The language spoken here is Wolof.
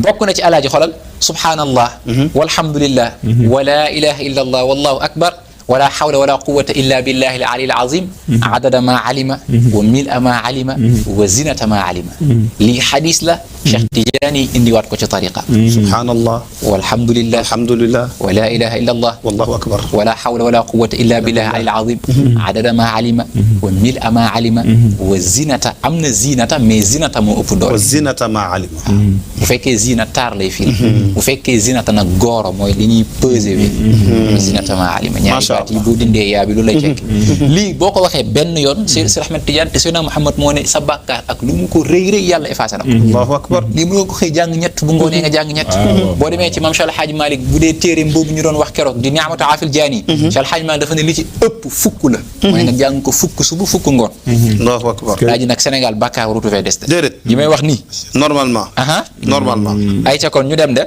bokk na ci alaaji xolal subhanallah walhamdulillah wa la ilaha illa allah wallahu akbar wala hawla wala quwwata illa billahi al-ali al-azim adada ma alima wa mil'a ma alima wa zinata ma alima lii xadis la Cheikh Tidiane indiwaat ko ci tariqa subhanallah walhamdulillah wa la ilaha illa allah wallahu akbar wala hawla wala quwwata illa billahi al-ali al-azim adada ma alima wa mil'a ma alima wa zinata am na zinata mais zinata moo ëpp doole wa zinata ma alima bu fekkee zina taar lay firi bu fekkee zinata nag gooro mooy li ñuy peser wi zinata ma alima ñaari boo dindee yaa bi lu lay tekki lii boo ko waxee benn yoon Seydi Ahmed Tidiane te Seydina Muhammad moo ne sa bàkkaar ak lu mu ko rëy rëy yàlla effacé na ko allahu akbar lii mënoo ko xëy jàng ñett bu ngoonee nga jàng ñett boo demee ci Maam Cheikh Al Hadj Malick bu dee téere boobu ñu doon wax keroog di Ni'matu Afil Jaani Cheikh Al Hadj Malick dafa ne li ci ëpp fukk la mooy nga jàng ko fukk suba fukk ngoon allahu akbar laa ji nag Sénégal bàkkaar warutu fee des déedéet yi may wax nii normalement aha normalement ay ca kon ñu dem de